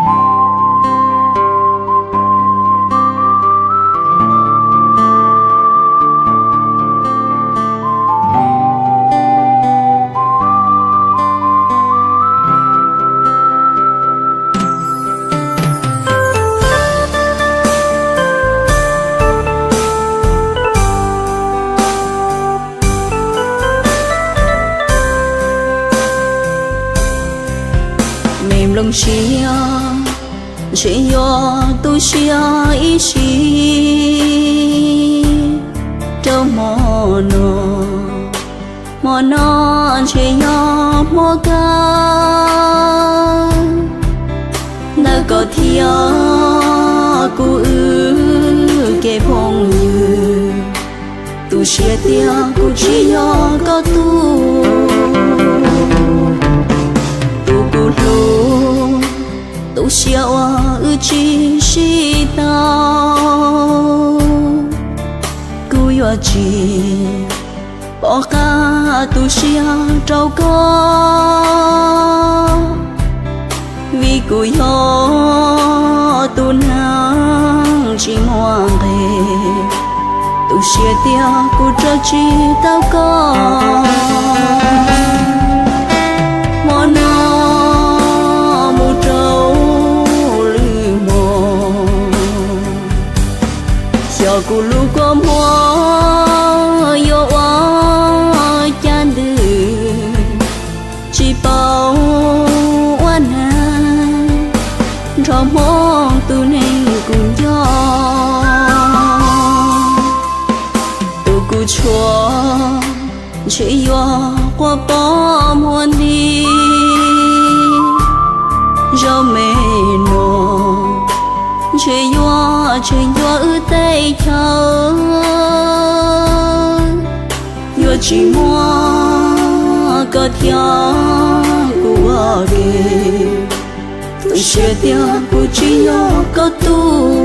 Me nplooj siab ntshe yuav tu siab ib sim rau hmo no. Hmo no ntshe yog hmo kawg ntawm koj thiab kuv wb kev phooj ywg. Tu siab tias kuv tsis yog koj tug, tus kuv hlub, tu siab uas wb tsis sib tau. Kuv yuav tsis pom qab tu siab rau koj, vim kuv yog tus neeg tsis muaj nqis. Tu siab tias kuv rau tsis tau koj, hmo no mus rau lwm hmo. Xyov kuv lub kua muag yuav ua cas ntws, tsis paub ua neeg nrog Hmoob tus neeg kuv nco. Tus kuv tshuav ntshe yuav quaj poob muag nti. Zaum me no ntshe yuav tseg ncua wb teb chaws, yuav tsis muaj koj thiab kuv ua ke. Tu siab tias kuv tsis yog koj tug,